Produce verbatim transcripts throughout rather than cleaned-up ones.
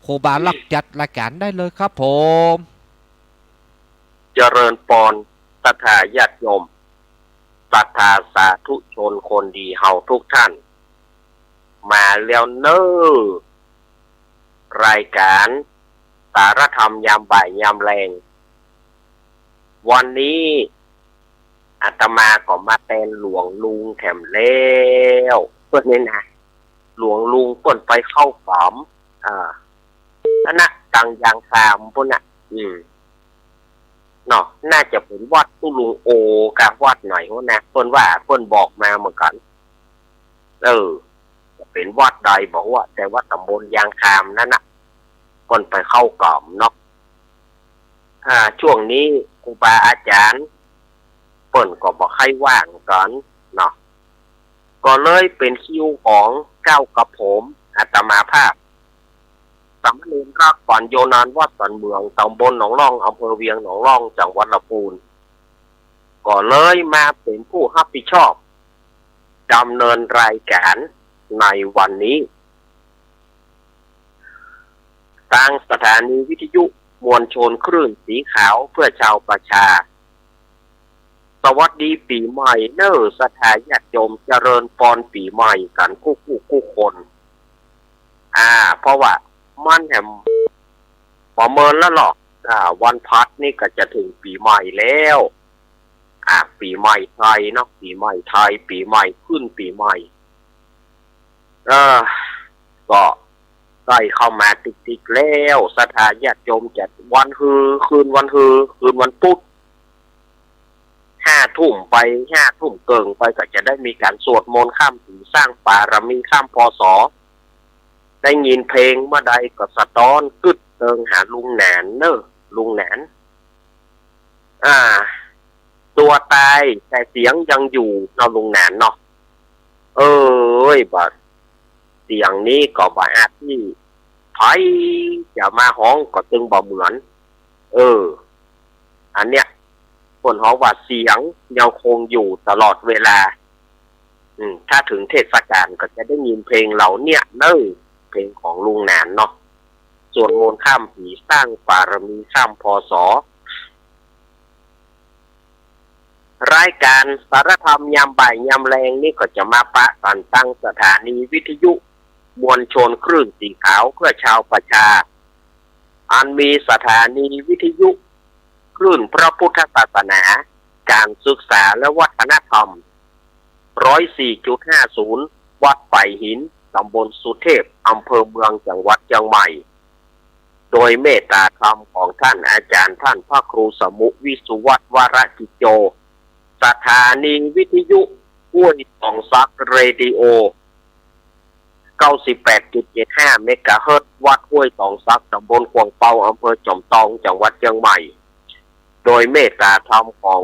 ครูบาล็อกจัดรายก๋านได้เลยครับผม เจริญปอน ศรัทธาญาติโยม ศรัทธาสาธุชนคนดีเฮาทุกท่าน มาแล้วเน้อ รายก๋านสารธรรมยามบ่ายยามแลง วันนี้อาตมาก็มาแตนหลวงลุงแถมแล้ว เปิ้นนี่นะ หลวงลุงเปิ้นไปเข้าก๋อม อ่า อันนะ ตังยางคามปู้นน่ะ อืม เนาะ น่าจะเป๋นวัดตุ๊ลุงโอ กะวัดไหนหั้นนะ เปิ้นว่า เปิ้นบอกมาเหมือนกั๋น เออ จะเป๋นวัดใดบ่ฮู้ แต่ว่าต๋ำบลยางคามนั้นน่ะ เปิ้นไปเข้าก๋อมเนาะ อ่า ช่วงนี้ครูบาอาจ๋ารย์เปิ้นก็บ่ใค่ว่างกั๋นเนาะ ก็เลยเป๋นคิวของเก้ากระผมอาตมาภาพ สามเณรรัก ปั๋ญโญนาน วัดสันเหมือง ต๋ำบลหนองล่อง อำเภอเวียงหนองล่อง จังหวัดลำปูน ก็เลยมาเป๋นผู้ฮับผิดชอบ ดำเนินรายก๋านในวันนี้ ตางสถานีวิทยุมวลชนคลื่นสีขาวเพื่อชาวประชา สวัสดีปี๋ใหม่เน้อ ศรัทธาญาติโยม เจริญปอนปี๋ใหม่กั๋นกู้กู้กู้คน อ่า เพราะว่ามันแหม ประเมินแล้วเหรอ อ่า วันพัดนี่ก็จะเถิงปี๋ใหม่แล้ว อ่า ปี๋ใหม่ไทยเนาะ ปี๋ใหม่ไทย ปี๋ใหม่ขึ้นปี๋ใหม่ เออ ก็ใก้เข้ามาติกๆ แล้ว ศรัทธาญาติโยมจะวันฮือ คืนวันฮือ คืนวันพุธ ห้าทุ่มไป ห้าทุ่มเกิ่งไปก็จะได้มีก๋านสวดมนต์ข้ามปี๋ สร้างปารมีข้าม พ.ศ. ได้ยินเพลงเมื่อใดก็สะต๊อนกึ๊ดเติงหาลุงหนานเน้อ ลุงหนาน อ่า ตัวตายแต่เสียงยังอยู่เนาะลุงหนานเนาะ เอ้ย บ่าเสียงนี้ก็บ่อาจตี้ใผจะมาฮ้องก็ตึงบ่เหมือน เออ อันเนี้ย เปิ้นฮ้องว่าเสียงยังคงอยู่ตลอดเวลา อืม ถ้าเถิงเทศกาลก็จะได้ยินเพลงเหล่าเนี้ยเน้อ เพลงของลุงหนานเนาะ สวดมนต์ข้ามปี๋ สร้างปารมีข้าม พ.ศ. รายก๋านสารธรรมยามบ่ายยามแลงนี่ก็จะมาปะกั๋นตางสถานีวิทยุมวลชนคลื่นสีขาวเพื่อชาวประชา อันมีสถานีวิทยุคลื่นพระพุทธศาสนา ก๋านศึกษาและวัฒนธรรม ร้อยสี่จุดห้าศูนย์ วัดปายหิน ต๋ำบลสุเทพ อำเภอเมือง จังหวัดเจียงใหม่ โดยเมตตาธรรมของต้านอาจ๋ารย์ต้านพระครูสมุห์ วิสุวัฒน์ วรกิจโจ สถานีวิทยุห้วยตองสัก เรดิโอ เก้าสิบแปดจุดเจ็ดห้า เมกะเฮิรตซ์ วัดห้วยตองสัก ต๋ำบลขวางเปา อำเภอจอมตอง จังหวัดเจียงใหม่ โดยเมตตาธรรมของ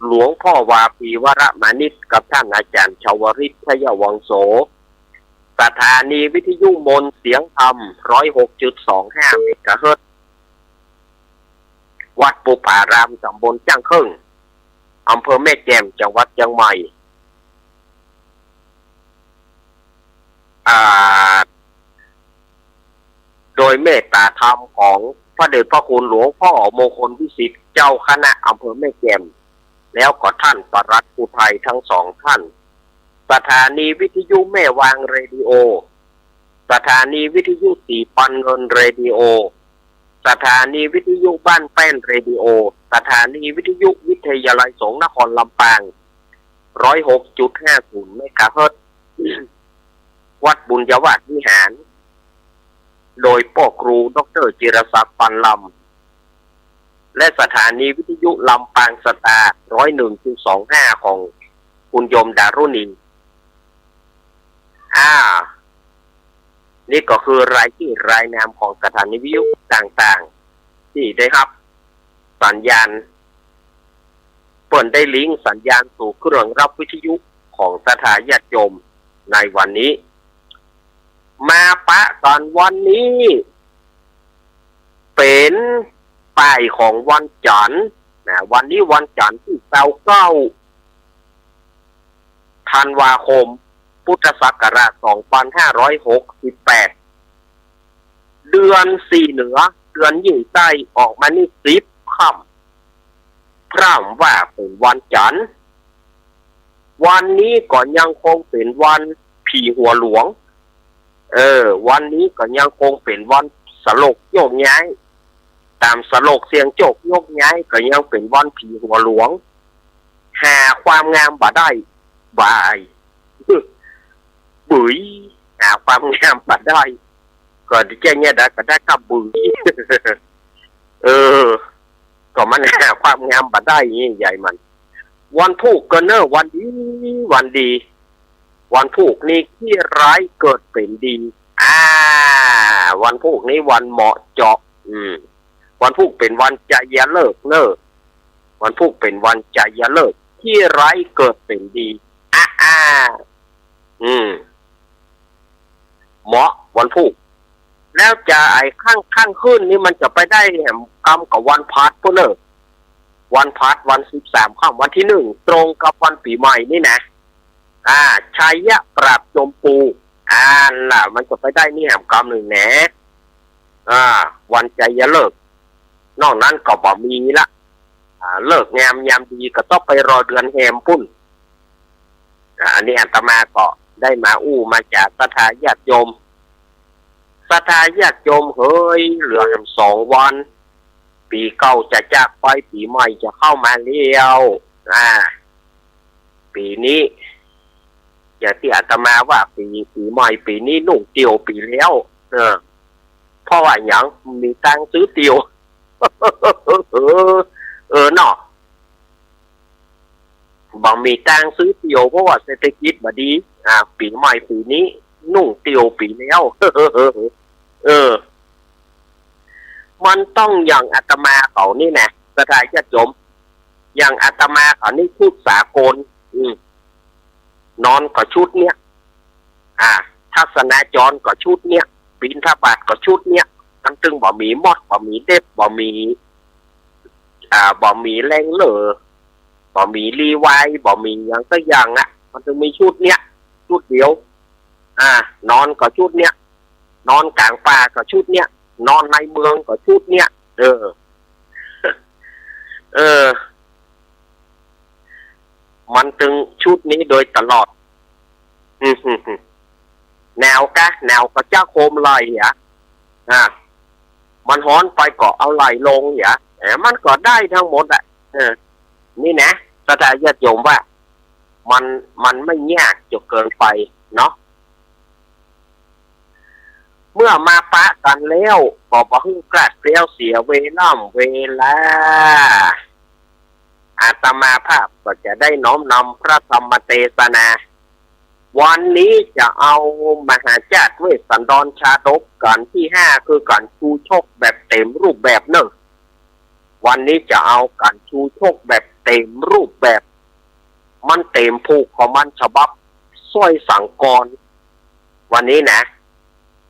หลวงพ่อวาปี วรมานิช กับต้านอาจ๋ารย์ชวริต ชยวังโส สถานีวิทยุมนต์เสียงธรรม ร้อยหกจุดสองห้า เมกะเฮิรตซ์ วัดปุพพาราม ต๋ำบลจ้างเคิ่ง อำเภอแม่แจ่ม จังหวัดเจียงใหม่ อ่า โดยเมตตาธรรมของพระเดชพระคุณหลวงพ่อมงคลวิสิทธิ์ เจ้าคณะอำเภอแม่แจ่ม แล้วก็ต้านปลัดอุทัยทั้งสองต้าน สถานีวิทยุแม่วางเรดิโอ สถานีวิทยุสีปันเงินเรดิโอ สถานีวิทยุบ้านแป้นเรดิโอ สถานีวิทยุวิทยาลัยสงฆ์นครลำปาง ร้อยหกจุดห้าศูนย์ เมกะเฮิรตซ์ วัดบุญญาวาสวิหาร โดยป้อครูด็อกเตอร์จิรศักดิ์ ปันลำ และสถานีวิทยุลำปางสตาร์ ร้อยหนึ่งจุดสองห้า ของคุณโยมดารุณี อ่า นี่ก็คือรายชื่อรายนามของสถานีวิทยุต่างๆ ตี้ได้ฮับสัญญาณ เปิ้นได้ลิงก์สัญญาณสู่เครื่องรับวิทยุของศรัทธาญาติโยมในวันนี้ มาปะกั๋นวันนี้ เป๋นป้ายของวันจันทร์นะ วันนี้วันจันทร์ตี้ซาวเก้า ธันวาคม พุทธศักราช สองพันห้าร้อยหกสิบแปด เดือนสี่เหนือ เดือนยิ่งใต้ออกมานี่สิบค่ำ พร่ำว่าเป๋นวันจันทร์ วันนี้ก็ยังคงเป๋นวันผีหัวหลวง เออ วันนี้ก็ยังคงเป๋นวันสลกโยกย้าย ต๋ามสลกเสี่ยงโจคโยกย้ายก็ยังเป๋นวันผีหัวหลวง หาความงามบ่ได้ บ่าย บุ๋ย หาความงามบ่ได้ ก็แจ้งเนี่ยได้ก็ได้กับบุ๋ย เออ ก็มันหาความงามบ่ได้นี่ใหญ่มัน วันพูกก็เน่อ วันดี วันดี วันพูกนี่ขี้ร้ายเกิดเป๋นดี อ่า วันพูกนี่วันเหมาะเจาะ อืม วันพูกเป๋นวันชัยฤกษ์เน่อ วันพูกเป๋นวันชัยฤกษ์ ขี้ร้ายเกิดเป๋นดี อ่า อ่า อืม เหมาะวันพูก แล้วจะไอ้ข้าง ข้างขึ้นนี่มันจะไปได้แหมกำกับวันพฤหัสปู้นเน่อ วันพฤหัส วันสิบสามค่ำ วันที่หนึ่ง ตรงกับวันปี๋ใหม่นี่นะ อ่า ชัยปราบโจมปู อันน่ะ มันจะไปได้นี่แหมกำนึ่งแหน อ่า วันชัยฤกษ์ นอกนั้นก็บ่มีละ อ่า ฤกษ์งามยามดีก็ต้องไปรอเดือนแฮมปู้น อ่า อันนี้อาตมาก็ได้มาอู้มาจ๋าศรัทธาญาติโยม ศรัทธาญาติโยมเหย เหลือแหมสองวัน ปี๋เก่าจะจากไป ปี๋ใหม่จะเข้ามาแล้ว อ่า ปี๋นี้ อย่างตี้อาตมาว่า ปี๋ ปี๋ใหม่ปี๋นี้นุ่งเตียวปี๋แล้ว เออ เพราะว่าหยัง บ่มีตังค์ซื้อเตียว เออ เออ เนาะ บ่มีตังค์ซื้อเตียว เพราะว่าเศรษฐกิจบ่ดี อ่า ปี๋ใหม่ปี๋นี้นุ่งเตียวปี๋แล้ว เออ มันต้องอย่างอาตมาเขานี่นะ ศรัทธาญาติโยม อย่างอาตมาเขานี่พูดสากล อืม นอนก็ชุดเนี้ย อ่า ทัศนาจรก็ชุดเนี้ย บิณฑบาตก็ชุดเนี้ย มันตึงบ่มีมอด บ่มีเด็บ บ่มี อ่า บ่มีแรงเหลือ บ่มีรีไวร์ บ่มีหยังสักอย่างอะ มันตึงมีชุดเนี้ย ชุดเดียว อ่า นอนก็ชุดเนี้ย นอนก๋างป่าก็ชุดเนี้ย นอนในเมืองก็ชุดเนี้ย เออ เออ มันตึงชุดนี้โดยตลอด หนาวกะ หนาวก็จะโคมไหล่อะ อ่า มันฮ้อนไปก็เอาไหล่ลงอะ เออ มันก็ได้ทั้งหมดอะ เออ นี่นะ ศรัทธาญาติโยมว่า มัน มันไม่ยากจนเกินไปเนาะ เมื่อมาปะกั๋นแล้ว ก็บ่หื้อคลาดเคลี้ยวเสียเวล่ำเวลา อาตมาภาพก็จะได้น้อมนำพระธรรมเตสนา วันนี้จะเอามหาชาติเวสสันดรชาดกกัณฑ์ตี้ห้า คือกัณฑ์ชูชกแบบเต็มรูปแบบเน่อ วันนี้จะเอากัณฑ์ชูชกแบบเต็มรูปแบบ มันเต็มผูกของมันฉบับสร้อยสังกร วันนี้นะ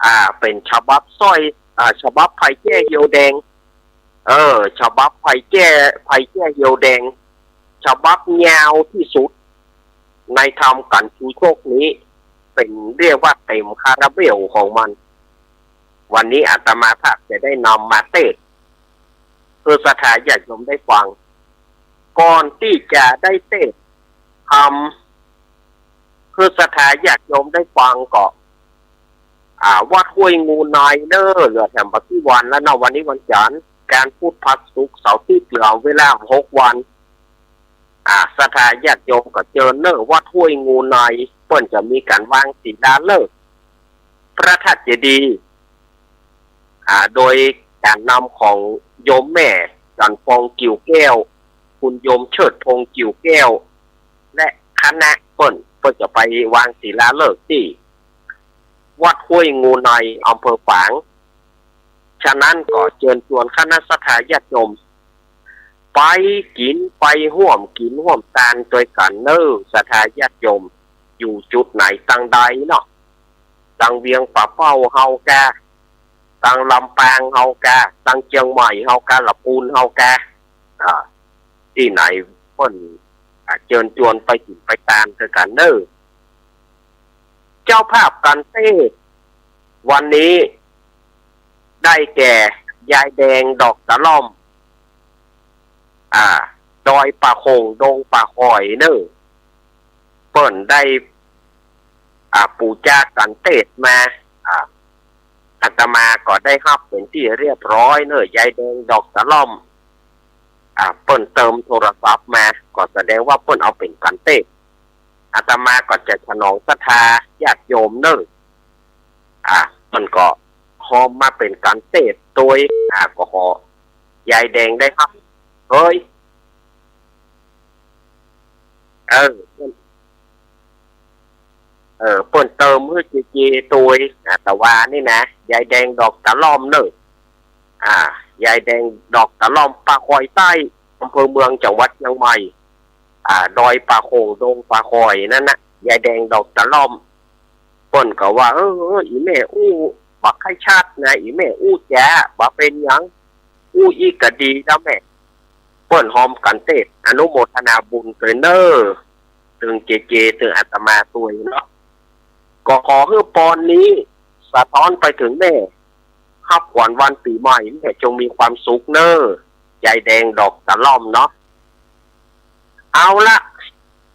อ่า เป๋นฉบับสร้อย อ่า ฉบับไพแจ้เหี่ยวแดง เออ ฉบับไพแจ้ ไพแจ้เหี่ยวแดง ฉบับยาวตี้สุด ในธรรมกัณฑ์ชูชกนี้ เป๋นเรียกว่าเต็มคาราเบลของมัน วันนี้อาตมาภาพจะได้นำมาเตสน์ หื้อศรัทธาญาติโยมได้ฟัง ก่อนตี้จะได้เตสน์ธรรม หื้อศรัทธาญาติโยมได้ฟังก็ อ่า วัดห้วยงูในเน่อ เหลือแถมบ่กี่วันแล้วเนาะ วันนี้วันจันทร์ อังคาร พุธ พฤหัส ศุกร์ เสาร์ อาทิตย์ เหลือเวลาหกวัน อ่า ศรัทธาญาติโยมก็เจิญเน่อ วัดห้วยงูใน เปิ้นจะมีก๋านวางศิลาฤกษ์ พระธาตุเจดีย์ อ่า โดยก๋านนำของโยมแม่ จันทร์ฟอง กิ่วแก้ว คุณโยมเชิดพงษ์ กิ่วแก้ว และคณะเปิ้น เปิ้นจะไปวางศิลาฤกษ์ตี้วัดห้วยงูใน อำเภอฝาง ฉะนั้นก็เจิญจวนคณะศรัทธาญาติโยม ไปกิ๋น ไปฮ่วมกิ๋นฮ่วมตานตวยกั๋นเน่อ ศรัทธาญาติโยม อยู่จุดไหนตังใดเนาะ ตังเวียงป่าเป้าเฮากา ตังลำปางเฮากา ตังเจียงใหม่เฮากา ละปูนเฮากา อ่า ตี้ไหนเปิ้น อ่า เจิญจวนไปกิ๋นไปตานตวยกั๋นเน่อ เจ้าภาพก๋านเตสน์วันนี้ ได้แก่ยายแดงดอกตะล่อม อ่า ดอยป่าโข่งดงป่าข่อยเน่อ เปิ้นได้ อ่า ปู๋จากัณฑ์เตศน์มา อ่า อาตมาก็ได้ฮับเป๋นตี้เรียบร้อยเน่อ ยายแดงดอกตะล่อม อ่า เปิ้นเติมโทรศัพท์มา ก็แสดงว่าเปิ้นเอาเป๋นกัณฑ์เตศน์ อาตมาก็จะสนองศรัทธาญาติโยมเน่อ อ่า เปิ้นก็ฮอมมาเป๋นกัณฑ์เตศน์ตวย อ่า ก็ขอยายแดงได้ฮับ เฮ้ย เออ เออ เปิ้นเติมหื้อเจเจตวย อ่า ตะวานี่นะ ยายแดงดอกตะล่อมเน่อ อ่า ยายแดงดอกตะล่อม ป่าข่อยใต้ อำเภอเมือง จังหวัดเชียงใหม่ อ่า ดอยป่าโข่งดงป่าข่อยนั่นนะ ยายแดงดอกตะล่อม เปิ้นก็ว่า เออ เออ อีแม่อู้บ่ใค่ชัดนะ อีแม่อู้แจ๋ บ่เป๋นหยัง อู้อี้ก็ดีแล้วแม่ เปิ้นฮอมกัณฑ์เตศน์ อนุโมทนาบุญตวยเน่อ ตึงเจเจ ตึงอาตมาตวยเนาะ ก็ขอหื้อปอนนี้สะท้อนไปเถิงแม่ ฮับขวัญวันปี๋ใหม่ แม่จงมีความสุขเน่อ ยายแดงดอกตะล่อมเนาะ เอาละ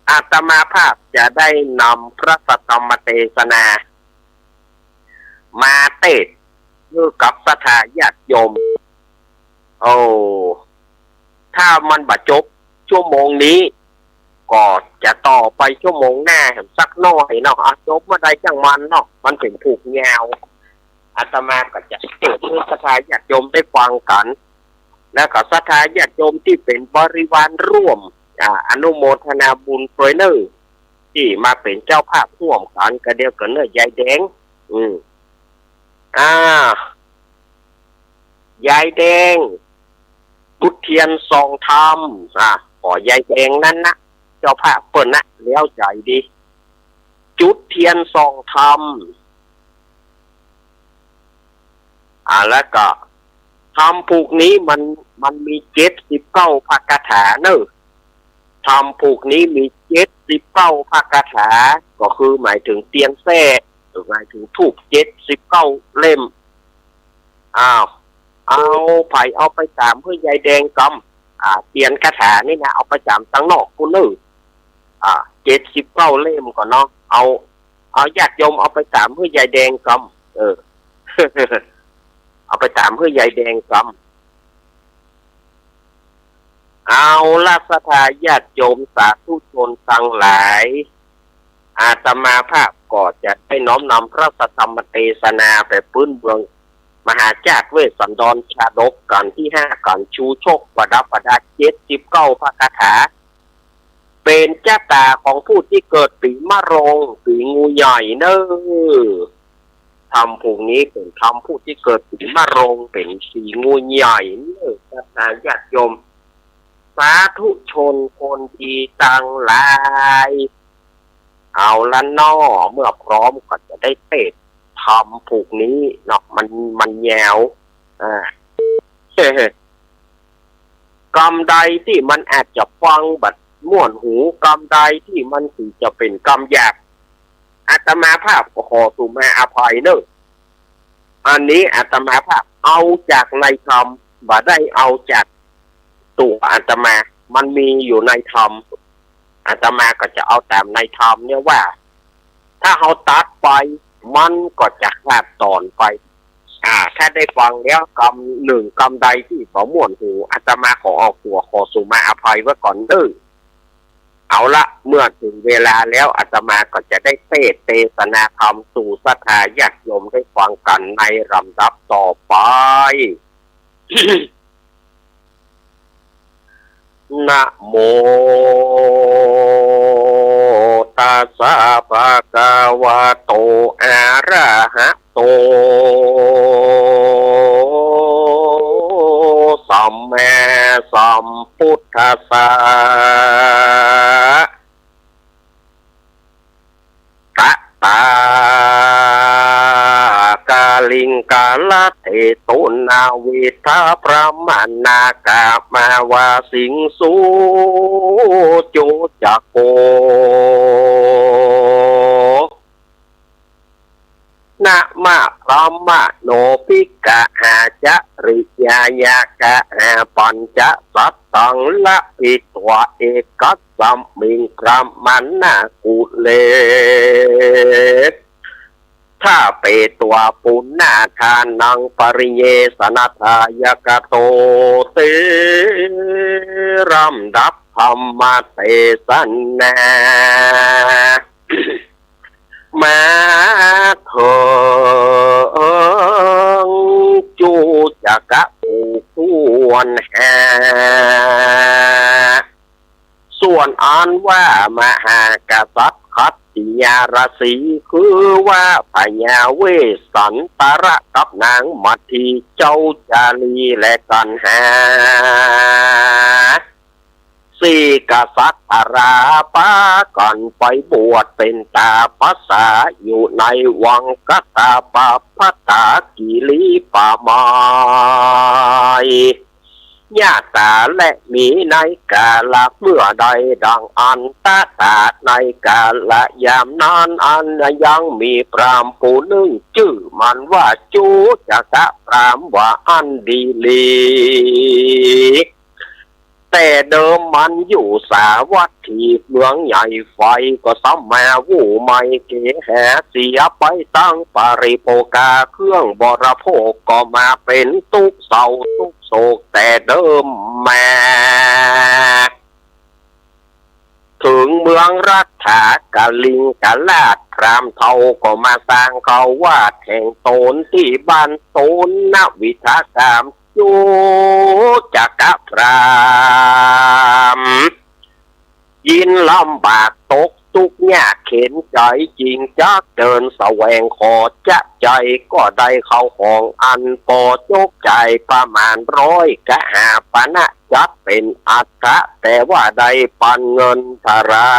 อาตมาภาพจะได้นำพระสัทธรรมเตสนา มาเตศน์หื้อกับศรัทธาญาติโยม โอ้ ถ้ามันบ่จบชั่วโมงนี้ ก็จะต่อไปชั่วโมงหน้าสักหน้อยเนาะ อ่ะ จบเมื่อใดจ้างมันเนาะ มันเป๋นผูกยาว อาตมาก็จะเตศน์หื้อศรัทธาญาติโยมได้ฟังกั๋น แล้วก็ศรัทธาญาติโยมตี้เป๋นบริวารร่วม อ่า อนุโมทนาบุญตวยเน่อ ตี้มาเป๋นเจ้าภาพฮ่วมกั๋น ก็เดียวกั๋นเน่อ ยายแดง อืม อ่า ยายแดง จุดเตียนส่องธรรม อ่ะ ก็ยายแดงนั้นนะ เจ้าภาพเปิ้นนะ แล้วใจ๋ดี จุดเตียนส่องธรรม อ่า แล้วก็ธรรมผูกนี้มัน มันมีเจ็ดสิบเก้าพระคาถาเน่อ ธรรมผูกนี้มีเจ็ดสิบเก้าพระคาถา ก็คือหมายเถิงเตียนแส้ หมายเถิงธูปเจ็ดสิบเก้าเล่ม อ้าว เอา ใผเอาไปต๋ามหื้อยายแดงกำ อ่า เตียนคาถานี่นะ เอาไปต๋ามตังนอกปู้นเน่อ อ่า เจ็ดสิบเก้าเล่มก่อเนาะ เอา เอาญาติโยมเอาไปต๋ามหื้อยายแดงกำ เออ เอาไปต๋ามหื้อยายแดงกำ เอาละ ศรัทธาญาติโยมสาธุชนตังหลาย อาตมาภาพก็จะได้น้อมนำพระสัทธรรมเตสนาไปปื๊นเมือง มหาจาตุเวสสันดรชาดกกัณฑ์ตี้ห้า กัณฑ์ชูโชคประดับประดา เจ็ดสิบเก้าพระคาถา เป๋นจะต๋าของผู้ตี้เกิดปี๋มะโรง ปี๋งูใหญ่เน่อ ธรรมผูกนี้เป๋นธรรมผู้ตี้เกิดปี๋มะโรง เป๋นปี๋งูใหญ่เน่อ ศรัทธาญาติโยม สาธุชนคนดีตังหลาย เอาละเนาะ เมื่อพร้อมก็จะได้เตศน์ธรรมผูกนี้เนาะ มัน มันยาว อ่า กำใดตี้มันอาจจะฟังบ่ม่วนหู กำใดตี้มันตี้จะเป๋นกำหยาบ อาตมาภาพก็ขอสุมาอภัยเน่อ อันนี้อาตมาภาพเอาจากในธรรม บ่ได้เอาจากตั๋วอาตมา มันมีอยู่ในธรรม อาตมาก็จะเอาต๋ามในธรรมเนี่ยว่า ถ้าเฮาตัดไป มันก็จะขาดต๋อนไป อ่า ถ้าได้ฟังแล้วกำนึ่งกำใดตี้บ่ม่วนหู อาตมาขอออกตั๋วขอสุมาอภัยไว้ก่อนเน่อ เอาละ เมื่อเถิงเวลาแล้ว อาตมาก็จะได้เตสน์เตสนาธรรมสู่ศรัทธาญาติโยมได้ฟังกั๋นในลำดับต่อไป นะโมตัสสะภะคะวะโต อะระหะโต สัมมาสัมพุทธัสสะ ตะตากาลิงกาลเทโต นาวิทาพระมะนากะมาวาสิงสุจุจักโก นะมะพรหมโน ภิกขะหา จริยายะกะหา ปัญจสัตตัง ละพิตวา เอกัสมิง พรหมณะกุเล ทะเปตวา ปุณณทานัง ปริเยสนะทายะกะโต เต ลำดับธรรมเตสนา มาเถิงจุจักกะผู้ควรหา ส่วนอันว่ามหากษัตริย์ขัตติยราศี คือว่าพญาเวสสันตระกับนางมัทที เจ้าจารีและกัณหา สี่กษัตริย์ราปากั๋นไปบวชเป๋นตาปัสสาอยู่ในวังกะตาปะพะตากิริปะไมยะตา และมีในกาละเมื่อใดดังอันตะตา ในกาละยามนั้นอันยังมีพราหมณ์ผู้นึ่งจื้อมันว่าจุจักกะพราหมณ์ว่าอันดีหลี แต่เดิมมันอยู่สาวัตถีเมืองใหญ่ ไฟก็ซ้ำมาอู้ไหม้เกหาเสียไปตั้งปริโภคา เครื่องบริโภคก็มาเป๋นตุ๊กข์เศร้าตุ๊กข์โศกแต่เดิมมา เถิงเมืองรัฐากลิงกราช พราหมณ์เฒ่าก็มาสร้างเขาวาดแห่งต๋นตี้บ้านโตนนวิทากาม จุจักกะพราหมณ์ ยินลำบากตกตุ๊กข์ยากเข็ญใจ๋ จึงจักเดินแสวงขอจะใจ๋ ก็ได้เข้าของอันปอจบจ่ายประมาณร้อยกหาปณะ จัดเป๋นอัฐะ แต่ว่าได้ปันเงินทาระ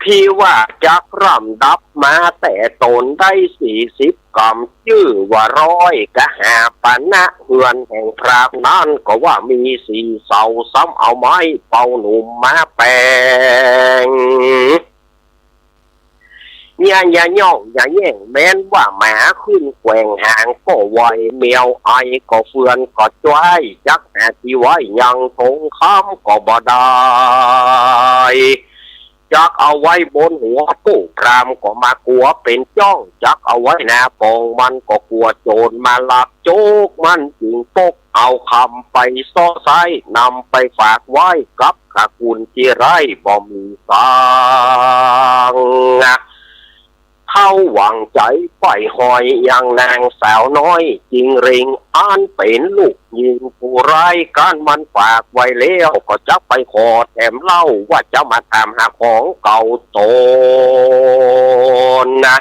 ที่ว่าจักลำดับมาแต่ต๋นได้สี่สิบกำ จื้อว่าร้อยกหาปณะ เฮือนแห่งพราหมณ์นั้นก็ว่ามีสี่เสา ซ้ำเอาไม้เป่าหนุ่มมาแป๋ง อย่า อย่าย่อง อย่าแย่ง แม้นว่าหมาขึ้นแกว่งหางก็ไหว แมวไอก็เฟือนก็จ้วย จักหาตี้ไว้ยังทงคำก็บ่ได้ จักเอาไว้บนหัวผู้พราหมณ์ก็มากั๋วเป๋นจ้อง จักเอาไว้หน้าปองมันก็กั๋วโจ๋รมาลัก โจกมันจึงปกเอาคำไปซ้อใซ้ นำไปฝากไว้กับขคุณตี้ไร้บ่มีสัง เฒ่าหวังใจ๋ใฝ่หอยยังนางสาวน้อยจิงเร็ง อันเป๋นลูกญิงผู้ไร้ กันมันฝากไว้แล้วก็จักไปขอแถมเล่า ว่าจะมาถามหาของเก่าต๋นนะ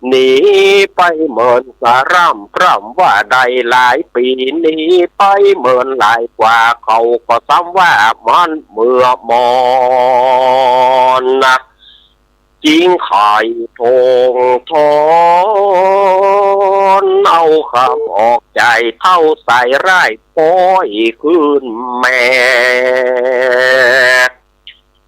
หนีไปเมินสาร่ำพร่ำว่าได้หลายปี๋ หนีไปเมินหลายกว่า เขาก็ซ้ำว่ามันเมื่อมอนนะ จิงไข่ทวงถอนเอาคำออกจากเฒ่าสายร้าย ป้อยคืนแม่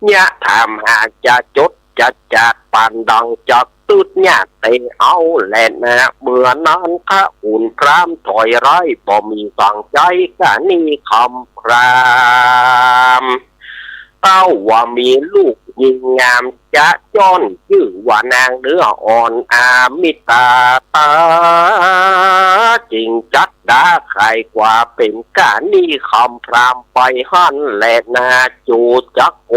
เยียะถามหาจะจดจะจากปานดังจักตึ๊ดเยียะเตเอาแลนา เมื่อนั้นขคุณพราหมณ์ถอยไร้บ่มีสังใจ๊ กานิคำพราหมณ์ เต้าว่ามีลูกญิงงามจะจ้อนจื้อว่านางเนื้ออ่อนอมิตาตา จิงจัดดาขายกว่าเป๋นกานิคำพราหมณ์ไปหั้นแลนา จุจักโก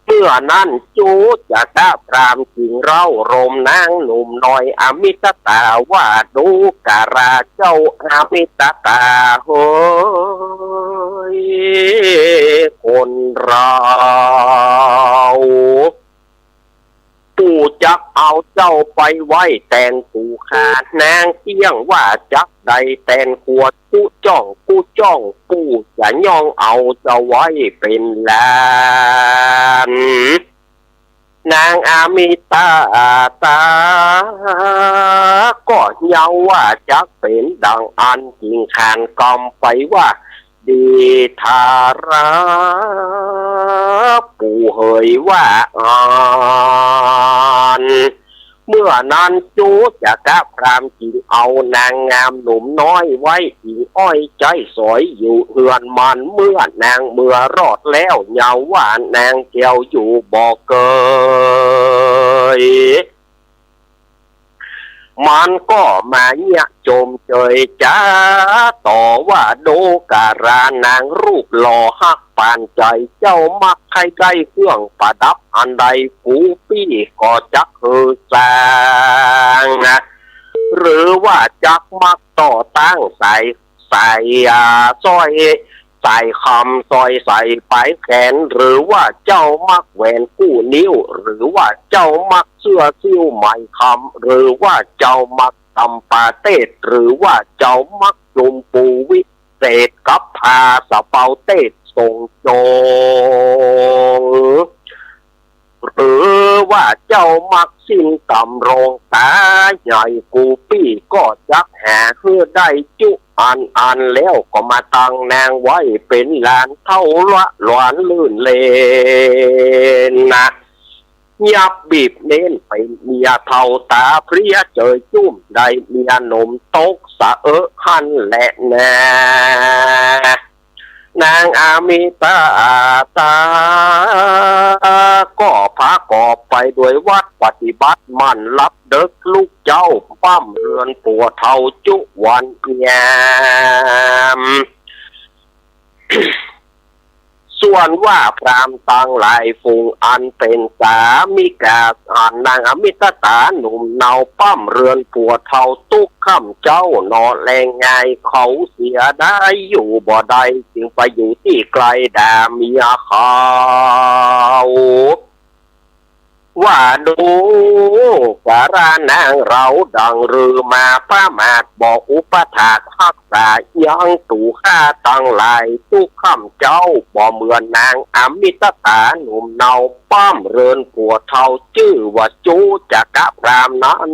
เมื่อนั้นจุจักกะพราหมณ์จิงเล่าโรมนางหนุ่มน้อยอมิตาตาว่า ดูกราเจ้าอมิตาตาเหย คนเฮา ปู่จักเอาเจ้าไปไว้แตนปู่ข้านางเตี้ยง ว่าจักได้แตนขวดกู้จ้องกู้จ้อง ปู่จะย่องเอาเจ้าไว้เป๋นหลาน นางอมิตาตา ก็เย้าว่าจักเป๋นดังอั้น จิงขานกำไปว่า ดีทารา ปู่เหยว่าอั้น เมื่อนั้นจุจกะพราหมณ์จึงเอานางงามหนุ่มน้อยไว้อิงอ้อยใจ๊สอยอยู่เฮือนมัน เมื่อนางเมือรอดแล้วเยาว์ว่านางแก้วอยู่บ่เกย มันก็มาเยียะจมเจยจ๋าต่อว่า ดูการานางรูปหล่อฮักปานใจ๋ เจ้ามักใค่ได้เครื่องประดับอันใด กูปี้ก็จักหื้อสร้างนะ หรือว่าจักมักต่อตั้งสาย สาย อ่า สร้อย สายคำสร้อยสายปายแขน หรือว่าเจ้ามักแหวนกู้นิ้ว หรือว่าเจ้ามักเสื้อซิ่วไหมคำ หรือว่าเจ้ามักตำปาเตศ หรือว่าเจ้ามักจุ่มปูวิเศษกับผ้าสะเปาเตศทรงจง หรือว่าเจ้ามักสิ้นต๋ำรองต๋าใหญ่ กูปี้ก็จักหาหื้อได้จุอันอัน แล้วก็มาตั้งนางไว้เป๋นหลานเฒ่าละหลานลื่นเล่นนะ ยับบีบเน้นเป๋นเมียเฒ่าต๋าเพลี้ยเจยจุ้ม ได้เมียหนุ่มตกสะเอะหั้นแหละนา นางอมิตตาก็ผะกอบไปโดยวัตรปฏิบัติหมั้น ลับเดิ็กลุกเจ๊าป้ำเฮือนปั๋วเฒ่าจุวันยาม ส่วนว่าพราหมณ์ตังหลายฝูงอันเป๋นสามิกา อันนางอมิตตาหนุ่มเนาป้ำเฮือนปั๋วเฒ่าตุ๊กค่ำเจ๊าหนอ แลงง่ายเขาเสียดายอยู่บ่ได้ จึงไปอยู่ตี้ไกลด่าเมียเขา ว่าดูการานางเฮาดังลือมาประมาทบ่อุปถากฮักษายังตูข้าตังหลายตุ๊กค่ำเจ๊า บ่เหมือนนางอมิตตาหนุ่มเนาป้ำเฮือนปั๋วเฒ่าจื้อว่าจุจกะพราหมณ์นั้น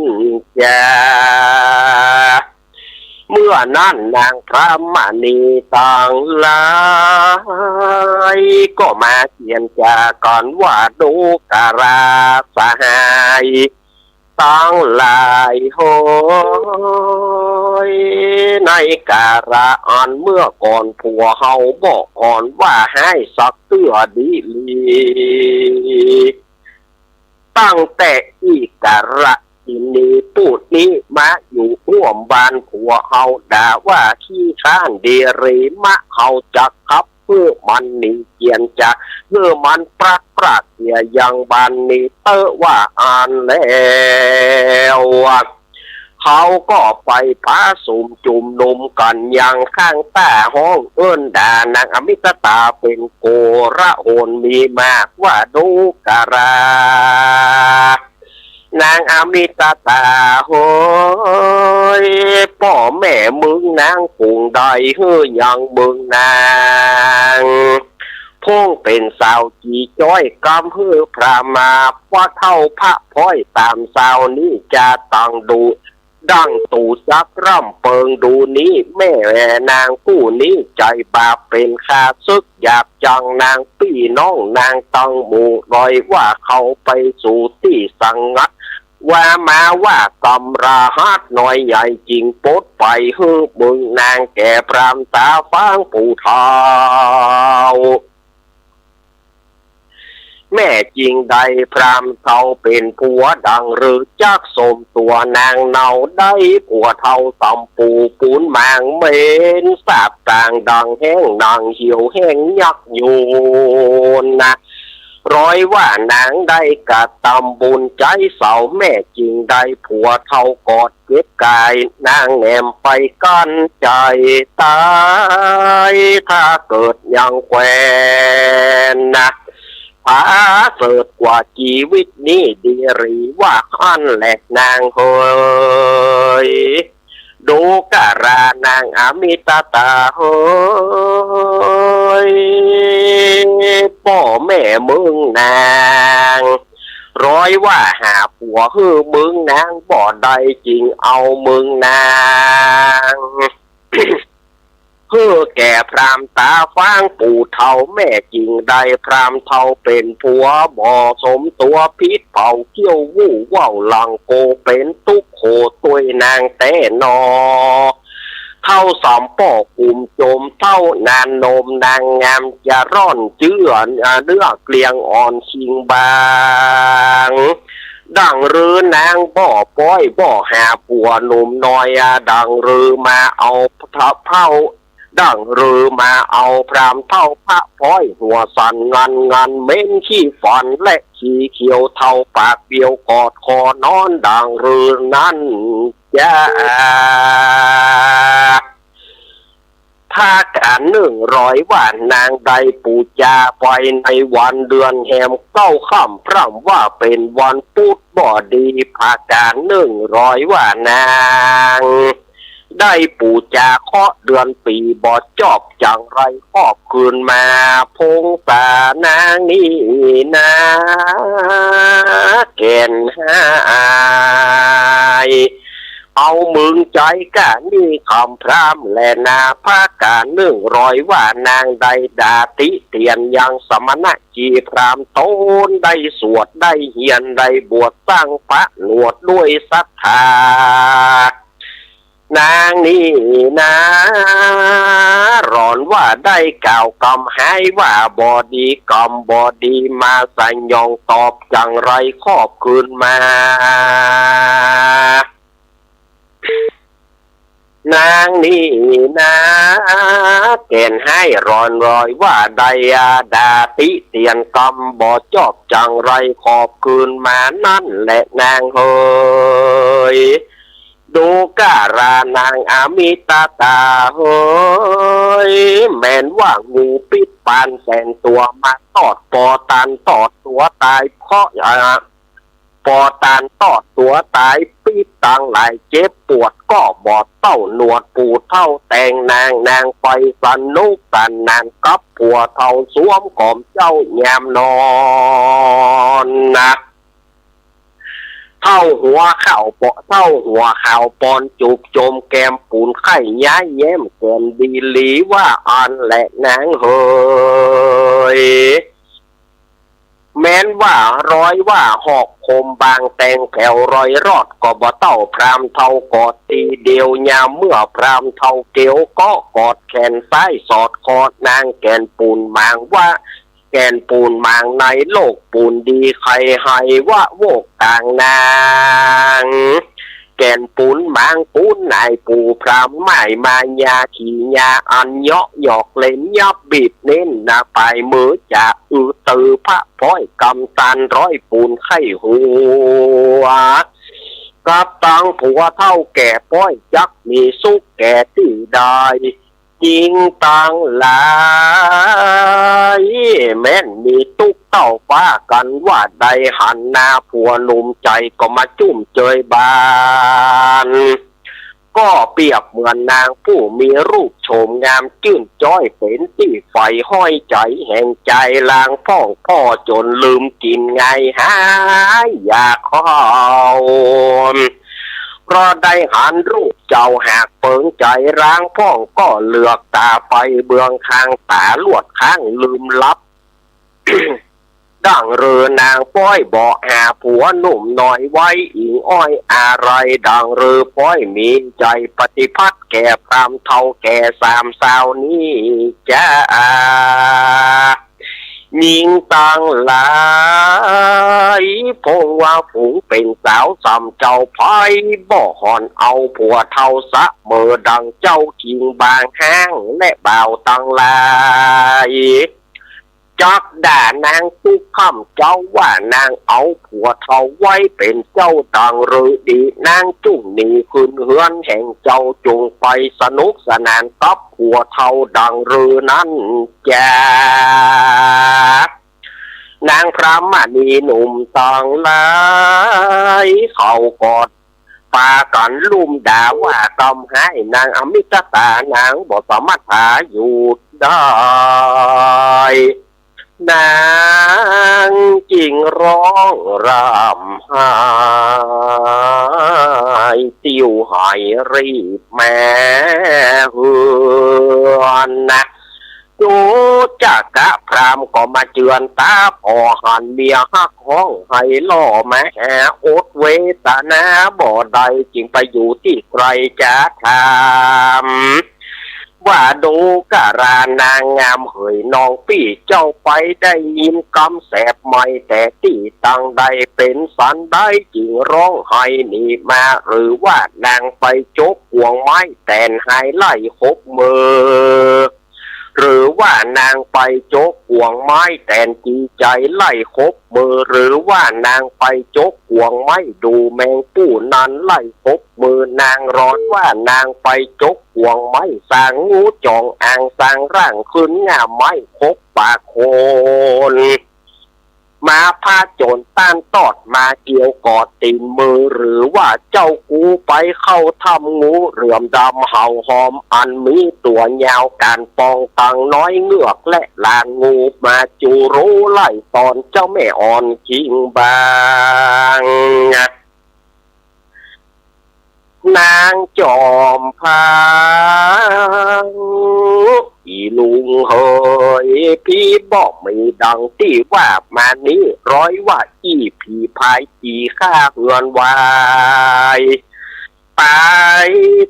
จา เมื่อนั้นนางพราหมณีตังหลายก็มาเจียรจากั๋นว่า ดูการาสหายตังหลายเหย ในการาอันเมื่อก่อนผัวเฮาบ่อ่อนว่าฮ้ายสักเตื้อดีหลี ตั้งแต่อี้การะกินีผู้นี้มาอยู่ฮ่วมบ้านผัวเฮา ด่าว่าขี้คร้านเดเรมะเฮาจักขับหื้อมันหนีเจียรจา หื้อมันปลัดปรากเสียยังบ้านนี้เต๊อะว่าอั้นแล้ว เขาก็ไปผาสุมจุมนุมกั๋นยังข้างต้า ฮ้องเอิ้นด่านางอมิตตาเป๋นโกลาหลมีมากว่า ดูการา นางอมิตตาเหย ป้อแม่มึงนางฝูงใดหื้อยังมึงนาง พงเป๋นสาวจี๋จ้อยกำหื้อพราหมณ์มา ว่าเฒ่าพระพ้อยต๋ามสาวนี้จาตังดุ ดั่งตู๋จักร่ำเปิงดูนี้ แม่นางผู้นี้ใจ๋บาปเป๋นข้าศึกหยาบจัง นางปี้น้องนางตังหมู่ ลอยว่าเขาไปสู่ตี้สงัด ว่ามาว่าสำราหัสน้อยใหญ่ จึงปลดไปหื้อมึงนางแก่พราหมณ์ต๋าฟังปู่เฒ่า แม่จริงได้พราหมณ์เฒ่าเป๋นผัวดั่งลือ จักสมตั๋วนางเนาได้ผัวเฒ่าสำปู่ปูนหมางเหม็นสาบสางดั่งแห้งหนังเหี่ยวแห้งยักษ์อยู่นะ ลอยว่านางได้กระตำบุญใจ๊เสา แม่จริงได้ผัวเฒ่ากอด เจ็บก๋ายนางแหนมไปกั้นใจ๋ต๋าย ถ้าเกิดยังแควนนะ ผาเสริฐกว่าจีวิตนี้ดีหลีว่าอั้นแหละนางเหย ดูการานางอมิตตาเหย ป้อแม่มึงนาง ลอยว่าหาผัวหื้อมึงนางบ่ได้ จึงเอามึงนาง หื้อแก่พราหมณ์ต๋าฟัง ปู่เฒ่าแม่จึงได้ พราหมณ์เฒ่าเป๋นผัว บ่สมตั๋วผิด เป่าเกี้ยวอู้เว้าหลังโก เป๋นตุ๊กข์โขตวยนางแต๊หนอ เฒ่าสามป้อกุมโจม เฒ่านานโนมนางงาม จะร่อนจื้อเนื้อเกลียงอ่อนคิงบาง ดั่งรื้อนางบ่ป๊อยบ่หาผัวหนุ่มน้อย ดั่งรื้อมาเอาเฒ่า ดั่งรื้อมาเอาพราหมณ์เฒ่าพระป๊อย หัวสันงันงันเหม็นขี้ฟันและขี้เขียว เฒ่าปากเบี้ยวกอดคอนอน ดั่งรื้อนั้น จะ พระกานึ่งร้อยว่านางได้ปู๋จา ไปในวันเดือนแฮมเก้าค่ำ พร่ำว่าเป๋นวันปุธบ่ดี พระกานึ่งร้อยว่านางได้ปู๋จา เคราะห์เดือนปี๋บ่จอบ จั่งไรครอบคืนมา พงศานางนี้นา แก่นหาย เอามึงใจ๋ก้านี้คำพร่ำแลนา พระกานึ่งร้อยว่านางได้ด่าติเตียนยังสมณะจีพราหมณ์ ต๋นได้สวดได้เฮียนได้บวช สังผนวดด้วยศรัทธา นางนี้นา หล่อนว่าได้กล่าวกำฮ้ายว่าบ่ดี กำบ่ดีมาสยองตอบ จั่งไรครอบคืนมา นางนี้นา แก่นหายหล่อนร้อยว่าได้ด่าติเตียน กำบ่จอบ จั่งไรครอบคืนมานั้นแหละนางเหย ดูกรานางอมิตตาเหย แม้นว่างูปิ๊ดปานแสนตั๋ว มาตอดปอตันตอดตั๋วต๋าย เพราะ ปอตันตอดตั๋วต๋าย ปิ๊ดตังหลายเจ็บปวดก็บ่เต้า หนวดปู่เฒ่าแต่งนาง นางไปสนุกสนานกับผัวเฒ่า สวมกอมเจ้ายามนอนนะ เฒ่าหัวขาวปอ เฒ่าหัวขาวปอนจูบจมแก้มปูน ไข้ย้ายแย้มแก้มดีหลีว่าอั้นแหละนางเหย แม้นว่าร้อยว่าหอกคมบาง แต่งแถวร้อยรอดก็บ่เต้า พราหมณ์เฒ่ากอดตี้เดียวยาม เมื่อพราหมณ์เฒ่าเกลียวก็กอดแขนซ้ายสอดคอนาง แก่นปูนหมางว่า แก่นปูนหมางในโลกปูนดี ใค่ไหว่าโวกต่างนาง แก่นปูนหมางปูนนายปู่พราหมณ์ หมายมายาขี่ยาอันเยาะหยอกเล่น ยับบีบเน้นนะ ปายมือจะอือตือ พระป๊อยกำตานร้อยปูนไข้หัว กับตังผัวเฒ่าแก่ป๊อย จักมีสุขแก่ตี้ใด ญิงตังหลาย แม้นมีตุ๊กข์เต้าฟ้ากั๋นว่าใด หันหน้าผัวหนุ่มใจ๋ก็มาจุ่มเจยบาน ก็เปรียบเหมือนนางผู้มีรูปโฉมงามจื้นจ้อย เป๋นตี้ใฝ่ห้อยใจ๋แห่งใจ๋ ลางพ่องพ่อจ๋นลืมกิ๋นไงหายอยากข้าว เพราะได้หันรูปเจ้าหากเปิงใจ๋ ลางพ่องก็เหลือกต๋าไปเบื้องข้าง ต๋าลวดข้างลืมหลับ ดั่งรื้อนางป๊อยบ่หาผัวหนุ่มน้อยไว้ อิงอ้อยอะไร ดั่งรื้อป๊อยมีใจ๋ปฏิพัติแก่พราหมณ์เฒ่าแก่สามสาวนี้จะ ญิงตังหลาย พงว่าฝูงเป๋นสาวสามเจ้า ใผบ่ห่อนเอาผัวเฒ่าเสมอ ดั่งเจ้าคิงบางห้างและบ่าวตังหลาย จักด่านางตุ๊กค่ำเจ้า ว่านางเอาผัวเฒ่าไว้เป๋นเจ้า ดั่งฤดี นางจุ่งหนีขึ้นเฮือนแห่งเจ้า จุ่งไปสนุกสนานกับผัวเฒ่า ดั่งฤนั้น จา นางพราหมณีหนุ่มตังหลาย เขาก็ปากั๋นลุ่มด่าว่ากำฮ้าย นางอมิตตา นางบ่สามารถหาหยุดได้ นางจึงร้องร่ำไห้ ติ้วไหรีบแม่เฮือนนะ ดูจักกะพราหมณ์ก็มาเจือนต๋า ผ่อหันเมียฮักฮ้องไห้ล่อมาหา อดเวตนาบ่ได้ จึงไปอยู่ตี้ไกลจะถาม ว่าดูกะรานางงามเหย น้องปี้เจ้าไปได้ยินกำแสบใหม่แต่ตี้ตังใด เป๋นสันใดจึงร้องไห้นี้มา หรือว่านางไปจกกวงไม้แตนหายไล่คบเมือ หรือว่านางไปจกกวงไม้แตนจีใจ๋ไล่คบเมือ หรือว่านางไปจกกวงไม้ดูแมงปู่นั้นไล่คบเมือ นางร้อนว่านางไปจกกวงไม้สางงูจ๋องอ่าง สางร่างขึ้นง่าไม้คบปากโคน มาผจญต้านตอดมาเกี่ยวก่อตี๋นมือ หรือว่าเจ้ากูไปเข้าถ้ำงูเหลือมดำเห่าหอมอันมีตั๋วยาวก๋านปองตังน้อยเงือกและหลาน งูมาจูรู้ไล่ตอนเจ้าแม่อ่อนคิงบาง นางจอมพลัง อีลุงเหย พี่บ่มีดังตี้ว่ามานี้ ร้อยว่าอี้ผีพายตี้ฆ่าเฮือนวาย ไป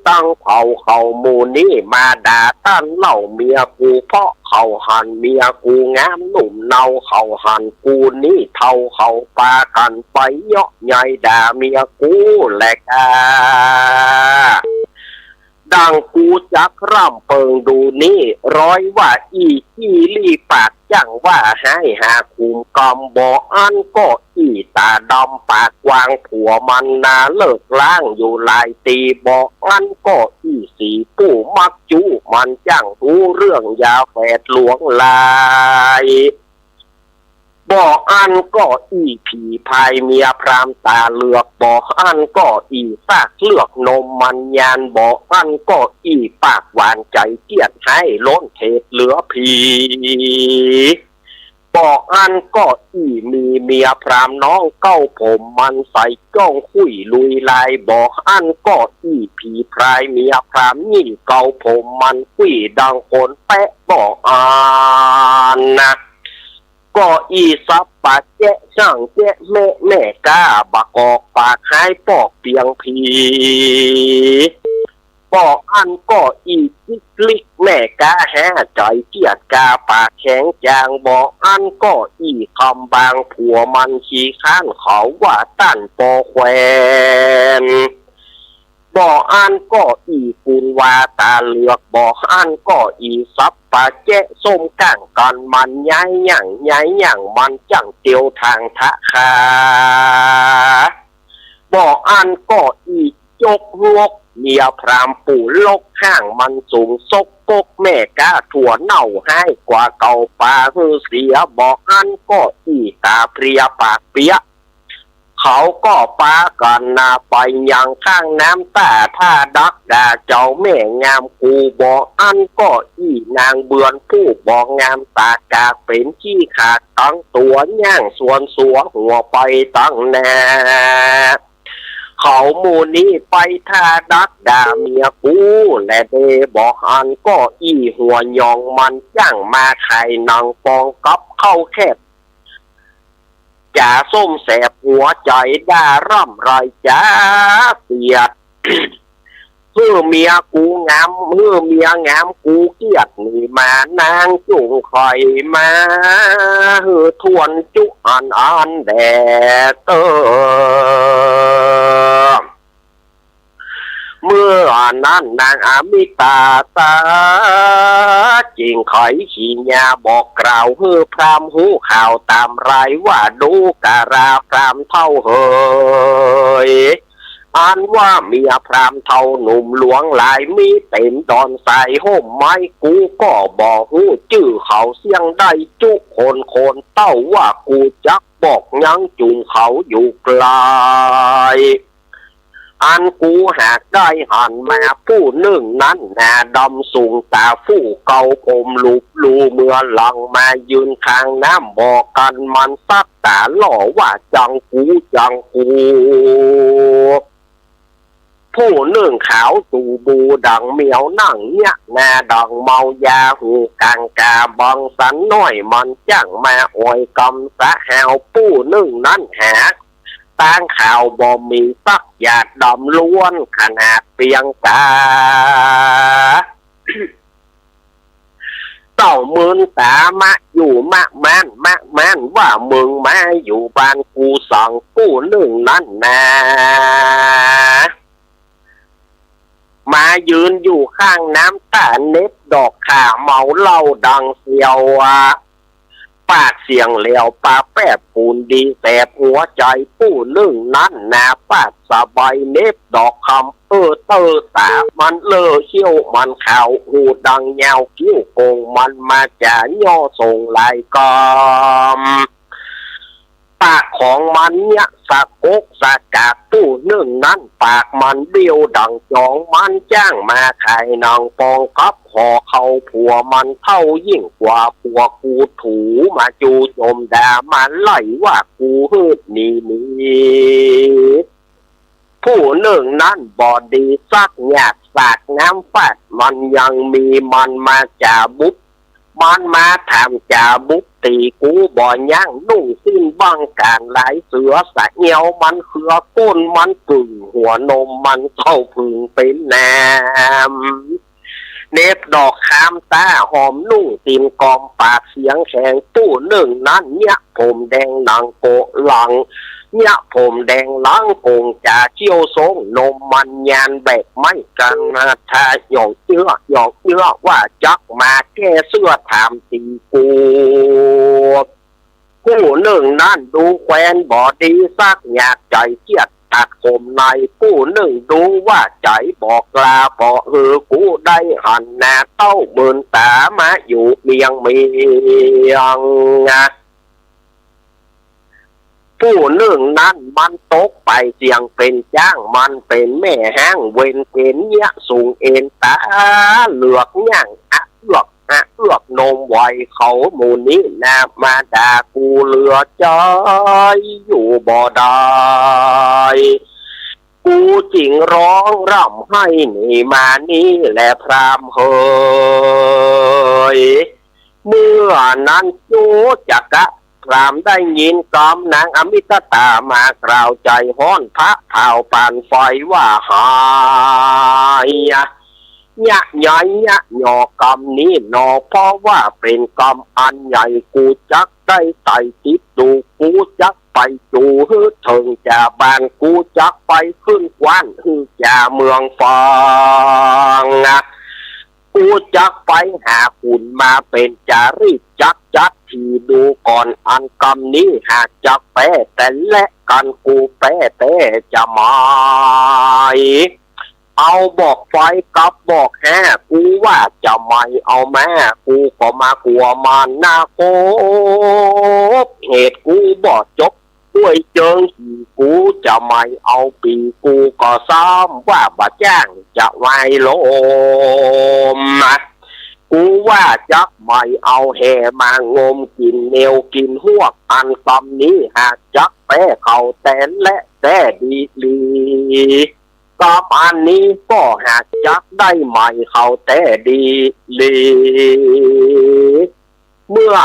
ตังเผ่าเขาหมู่นี้มาด่าต้านเล่าเมียกู เพราะเขาหันเมียกูงามหนุ่มเนา เขาหันกูนี้เฒ่า เขาปากั๋นไปเยาะใหญ่ด่าเมียกูแลกา ดังกูจักร่ำเปิงดูนี้ ร้อยว่าอี้ขี้ลี้ปาก จั่งว่าฮ้ายหาขุมกำ บ่อั้นก็อี้ต๋าดำปากกว้าง ผัวมันนาเลิกล้างอยู่หลายตี้ บ่อั้นก็อี้สีปู้มักจู้ มันจั่งฮู้เรื่องยาแฝดหลวงหลาย บ่อั้นก็อี้ผีพายเมียพราหมณ์ต๋าเหลือก บ่อั้นก็อี้ปากเลือกนมมันยาน บ่อั้นก็อี้ปากหวานใจ๋เจียดฮ้ายล้นเทศเหลือผี บ่อั้นก็อี้มีเมียพราหมณ์น้องเก๊าผมมันใส่จ้องคุยลุยลาย บ่อั้นก็อี้ผีพายเมียพราหมณ์หนี้เก๊าผมมันคุยดังคนแปะ บ่อั้นนะ ก็อี้สับปะแจ๊ะช่างแจ๊ะแมะแม่ก๊า บ่กอกปากฮ้ายปอกเปียงผี บ่อั้นก็อี้จิกลิกแม่ก๊า แฮ้ใจ๋เกียจกาปากแข็งจาง บ่อั้นก็อี้คำบางผัวมันขี้ค้าน เขาว่าต้านปอแขวน บ่อั้นก็อี้กุนวาต๋าเหลือก บ่อั้นก็อี้สับปะแจ๊ะส้มก้างกั๋น มันย้ายหยั่งย้ายหยั่ง มันจั่งเตียวทางทะคา บ่อั้นก็อี้จกงกเมียพราหมณ์ปู่ลก ห้างมันสูงสกปรก แม่ก๊าถั่วเน่าฮ้ายกว่าเก่า ปาหื้อเสีย บ่อั้นก็อี้ต๋าเพลียปากเปียะ เขาก็ปากั๋นนาไปยังข้างน้ำต๋าท่าดักด่าเจ้าแม่งามกู บ่อั้นก็อี้นางเบือนผู้บ่งามต๋ากากเป๋นขี้ขาดตังตั๋ว ย่างสวนสัวหัวไปตังหน้า เขาหมู่นี้ไปท่าดักด่าเมียกูแลเด บ่อั้นก็อี้หัวหยองมันจั่งมาขายหนังปองกับข้าวแคบ จ๋าส้มแสบหัวใจ๋ด่าร่ำไรจ๋าเสียด หื้อเมียกูงาม หื้อเมียงามกูเกียดหนีมา นางจุ่งคอยมา หื้อทวนจุอันอันแดดเตอ เมื่อนั้นนางอมิตาตา จึงไขขี้ญาบอกกล่าวหื้อพราหมณ์ฮู้ข่าวต๋ามรายว่า ดูกะราพราหมณ์เฒ่าเหย อันว่าเมียพราหมณ์เฒ่าหนุ่มหลวงหลาย มีเต๋มดอนสายฮ่มไม้ กูก็บ่ฮู้จื้อเขาเสี้ยงได้จุคนคนเต้า ว่ากูจักบอกยังจุ่มเขาอยู่ไกล ไผ อันกูหากได้หันมา ผู้นึ่งนั้นนาดำสูงต๋า ฟู่เกาผมลุบลู่ เมื่อหลังมายืนข้างน้ำบ่อกั๋น มันสักต๋าล่อว่า จังกู จังกู ผู้นึ่งขาวตูบูดังแมว นั่งเยียะหน้าดังเมายา หูก๋างก๋าบางสันน้อย มันจ้างมาอ่อยกำสะหาว ผู้นึ่งนั้นหาก ตางขาวบ่มีสักหยาด ดำล้วนขนาดเปียงต๋า เต้าเมินต๋ามะอยู่มะม้าน มะม้านว่า มึงมาอยู่บ้านกูสัง ผู้นึ่งนั้นนา มายืนอยู่ข้างน้ำต๋า เหน็บดอกข่าเมาเหล้าดังเสียวอะ ปากเสียงแหลวปาแป๊บ ปูนดีแสบหัวใจ๋ ผู้นึ่งนั้นนา ปาดสะใบเหน็บดอกคำ เออเตอต๋ามันเลอเขี้ยวมันขาว หูดังยาวคิ้วโก่ง มันมาจ๋าย่อส่งหลายกำ ปากของมันเยียะสะกกสะกาก ผู้นึ่งนั้นปากมันเบี้ยวดังจอง มันจ้างมาขายหนังปองกับห่อข้าว ผัวมันเฒ่ายิ่งกว่าผัวกู ถูมาจู้จมด่า มาไล่ว่ากูหืดหนีหนี ผู้นึ่งนั้นบ่ดีสักหยาด สากน้ำฟาดมันยังมี มันมาจ๋าบุบ มันมาถามจ๋าบุบ ตี๋กูบ่ยั้ง นุ่งสิ้นบังก๋านลายเสือ สะเหี่ยวมันเขือ ก้นมันกึ่งหัวนม มันเต้าผึ่งเป๋นน้ำ เหน็บดอกคามต๋าหอม นุ่งตีนกอม ปากเสียงแข็ง ผู้นึ่งนั้นเยียะผมแดงหนังโกะหลัง เยียะผมแดงหลังโก่งจ๋า เขี้ยวส้งนมมันยานแบกไม้กัณฑา หย่องเอื้อหย่องเอื้อว่า จักมาแก้เสื้อถามตี๋กู ผู้นึ่งนั้นดูแควนบ่ดีสักหยาด ใจ๋เกียจตัดข่มใน ผู้นึ่งดูว่าใจ๋บ่กล้า บ่หื้อกูได้หันนา เต้าเมินต๋ามาอยู่เมียงเมียง ผู้นึ่งนั้นมันตกไปเสี้ยงเป๋นจ๊าง มันเป๋นแม่ฮ้าง เวรเก๋ณฑ์เยียะสูงเอนต๋า เหลือกย่างอะเอือกอะเอือกนมไหว เขาหมู่นี้นามาด่ากูเหลือใจ๋อยู่บ่ได้ กูจึงฮ้องร่ำไห้หนีมานี่แลพราหมณ์เหย เมื่อนั้นโจจกะพราหมณ์ได้ยินกำนางอมิตตามากล่าว ใจ๋ฮ้อนผะเผาปานไฟว่า หาย เยียะใหญ่เยียะหย่อกำนี้หนอ เพราะว่าเป๋นกำอันใหญ่ กูจักได้ไต่ติดดู กูจักไปจู๋หื้อเถิงจ่าบ้าน กูจักไปขึ้นกว้านหื้อจ่าเมืองฝาง กูจักไปหาขุนมาเป๋นจารีต จักจัดที่ดูก่อน อันกำนี้หากจักแป๊แต๊แล กั๋นกูแป๊แต๊จะหมาย เอาบอกไฟกับบอกแฮ้ กูว่าจะไม่เอาแม้ กูก็มากั๋วมันนาคบ เหตุกูบ่จบ ด้วยเจิงหี่ กูจะไม่เอาปี๋ กูก็ซ้ำว่าบ่จ้างจะไหว้ลม กูว่าจักไม่เอาแหมางม กิ๋นเหนียวกิ๋นฮวก อันกำนี้หากจักแป๊เขาแต๊แล แต๊ดีหลี กำอันนี้ก็หากจักได้ไหมเขาแต๊ดีหลี เมื่อ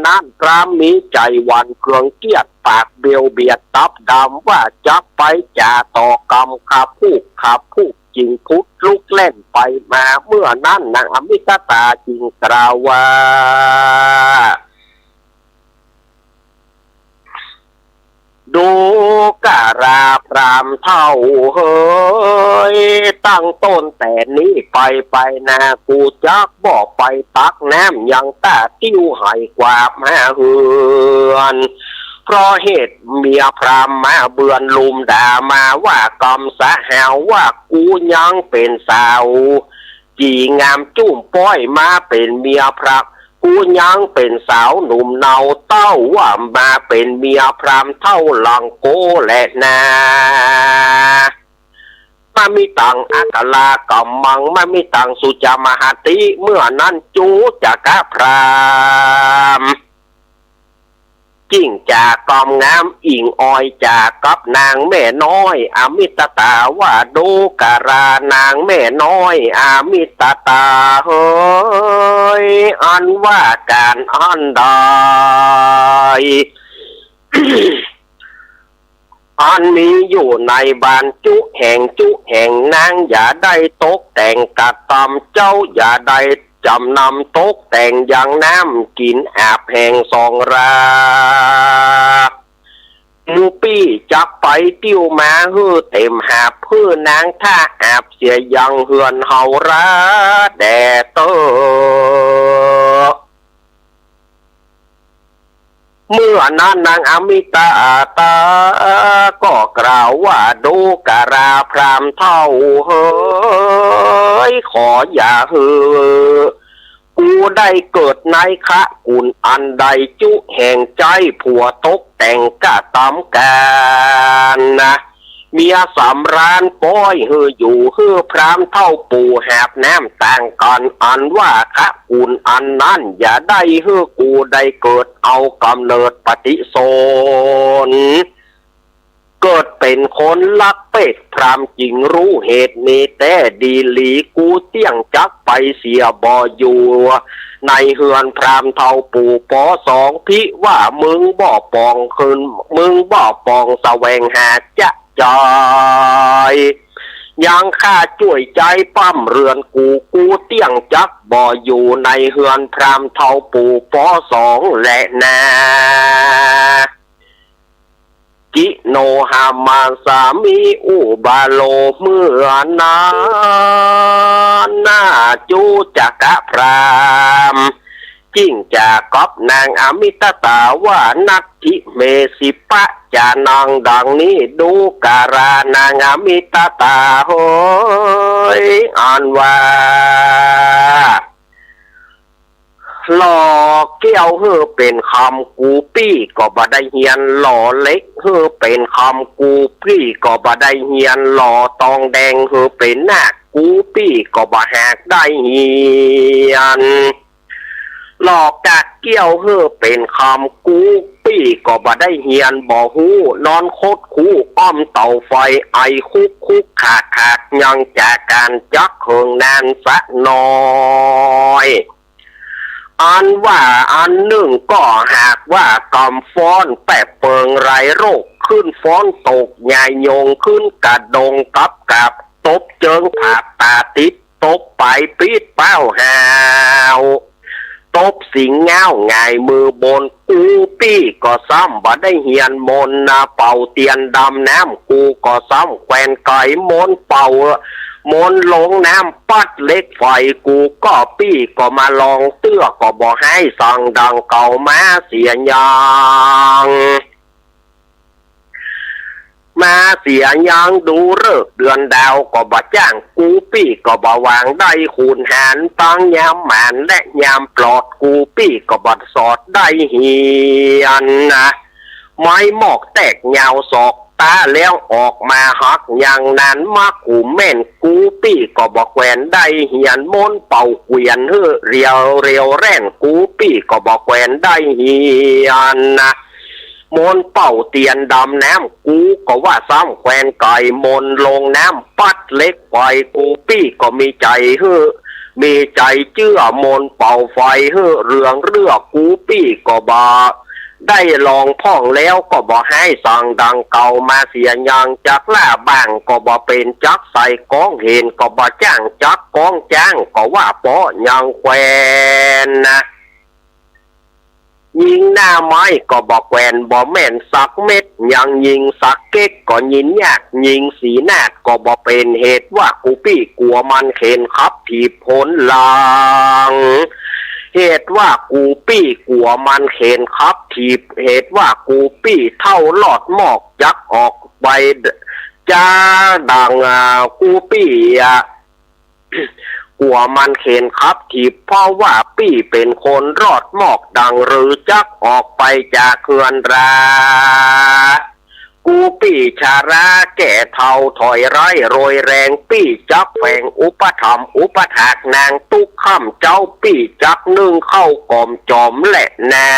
นั้นพราหมณ์มีใจ๋หวั่นเคืองเกียจ ปากเบียวเบียดตับดำ ว่าจักไปจ๋าต่อกำ ขับพูกขับพูก จึงพุดลุกแล่นไปมา เมื่อนั้นนางอมิตตาจึงกล่าวว่า ดูกราพราหมณ์เฒ่าเหย ตั้งต้นแต่นี้ไป ไปนากูจักบ่ไปตักน้ำยังต้า ติ้วไหกวาดมาเฮือน เพราะเหตุเมียพราหมณ์มาเบือนลุมด่ามาว่ากำสะหาว ว่ากูยังเป๋นสาว จี๋งามจุ้มป้อยมาเป๋นเมียพราหมณ์ กูยังเป๋นสาวหนุ่มเนา เต้าว่ามาเป๋นเมียพราหมณ์เฒ่าหลังโก้แลนา มะมิตัง อะคะลากัมมัง มะมิตัง สุจามหัตถิ เมื่อนั้นจุจกพราหมณ์ จึงจะกำงามอิ่งออยจากกับนางแม่น้อยอมิตตาว่า ดูกรานางแม่น้อยอมิตตาเหย อันว่าก๋านอันใด อันมีอยู่ในบ้านจุแห่งจุแห่ง นางอย่าได้ตกแต่งกระตำ เจ้าอย่าได้จ๋ำนำตกแต่งยังน้ำกิ๋นอาบแห่งสองรา หมู่ปี้จักไปติ้วมาหื้อเต๋มหาบ หื้อนางถ้าอาบเสียยังเฮือนเฮาราแด่เต๊อ เมื่อนั้นนางอมิตตาก็กล่าวว่า ดูกราพราหมณ์เฮย ขออย่าหื้อกูได้เกิดในคะกุ๋นอันใด จุแห่งใจ๊ผัวตกแต่งกระตำก๋านนะ เมียสำราญป๊อยหื้ออยู่ หื้อพราหมณ์เฒ่าปู่หาบน้ำต่างกั๋น อันว่าคะกุ๋นอันนั้น อย่าได้หื้อกูได้เกิดเอาก๋ำเนิดปฏิสนธิ เกิดเป๋นคนลักเพศ พราหมณ์จึงฮู้เหตุนี้แต๊ดีหลี กูเตี้ยงจักไปเสียบ่อยู่ในเฮือนพราหมณ์เฒ่าปู่ปอสอง ภิว่ามึงบ่ป่องคืน มึงบ่ป่องแสวงหาจะ ใจ๊ยังข้าจ้วยใจ๊ป้ำเฮือนกู กูเตี้ยงจักบ่อยู่ในเฮือนพราหมณ์เฒ่าปู่ปอสองแลนา กิโนหามาสามิอุบาโล เมื่อนั้นนาจุจกพราหมณ์ จึงจะกับนางอมิตตาว่า นัตถิเมสิปะ จะนางดังนี้ ดูกรานางอมิตตาเหย อันว่า หล่อแก้วหื้อเป๋นคำ กูปี้ก็บ่ได้เฮียน หล่อเหล็กหื้อเป๋นคำ กูปี้ก็บ่ได้เฮียน หล่อตองแดงหื้อเป๋นนาค กูปี้ก็บ่หากได้เฮียน หล่อกากแก้วหื้อเป๋นคำ กูปี้ก็บ่ได้เฮียน บ่ฮู้ นอนคดคู้อ้อมเตาไฟ ไอคุกคุกขากขาก ยังจะก๋านจักเหิงนานสักหน่อย อันว่าอันนึ่งก็หากว่าก๋ำฟ้อนแปบเปิงไรโรค ขึ้นฟ้อนตกยายยง ขึ้นกระดงกับกาบ ตบเจิงผากต๋าติ๊บ ตบป๋ายปิ๊ดเป้าหาว ตบสิงเง้าหงายมือบน กูปี้ก็ซ้ำบ่ได้เฮียนมนต์นา เป่าเตียนดำน้ำ กูก็ซ้ำแขวนไก๋มนต์เป่า มนต์ลงน้ำปัดเหล็กไฟ กูก็ปี้ก็มาลองเตื้อ ก็บ่ไห้สังดังเก่ามาเสียยัง มาเสียยัง ดูฤกษ์เดือนดาวก็บ่จ้าง กูปี้ก็บ่วางได้ คูณหารตังยามหมานและยามปลอด กูปี้ก็บ่สอดได้เฮียนนะ ไม้มอกแตกยาวศอก ต๋าแล้วออกมาหัก ยังนานมากูแม่น กูปี้ก็บ่แขวนได้เฮียน มนต์เป่าเขวียนหื้อเรียวเรียวแร่น กูปี้ก็บ่แขวนได้เฮียนนะ มนต์เป่าเตียนดำน้ำ กูก็ว่าซ้ำแขวนไก๋มนต์ลงน้ำปัดเหล็กไฟ กูปี้ก็มีใจ๋หื้อ มีใจ๋เจื้อ มนต์เป่าไฟหื้อเรืองเรือ กูปี้ก็บ่ได้ลองพ่อง แล้วก็บ่ไห้สังดังเก่ามาเสียยัง จักล้าบ้างก็บ่เป๋น จักใส่ก๊องเห็นก็บ่จ้าง จักก๊องจ้างก็ว่าเปาะยังแขวนนะ ยิงหน้าไม้ก็บ่แขวน บ่แม่นสักเม็ด ยังยิงสักเก๊กก็ยิงยาก ยิงสีนาดก็บ่เป๋น เหตุว่ากูปี้กั๋วมันเข็นขับถีบหนหลัง เหตุว่ากูปี้กั๋วมันเข็นขับถีบ เหตุว่ากูปี้เฒ่าลอดมอกจักออกไป จาดัง อ่า กูปี้ อ่ะ กั๋วมันเข็นขับถีบ เพราะว่าปี้เป๋นคนลอดมอกดัง หรือจักออกไปจากเฮือนรา กูปี้ชราแก่เฒ่าถอยไร้โรยแรง ปี้จักแฝงอุปถัมภ์อุปถากนาง ตุ๊กค่ำเจ๊าปี้จักนึ่งข้าวก๋อมจอมแลนา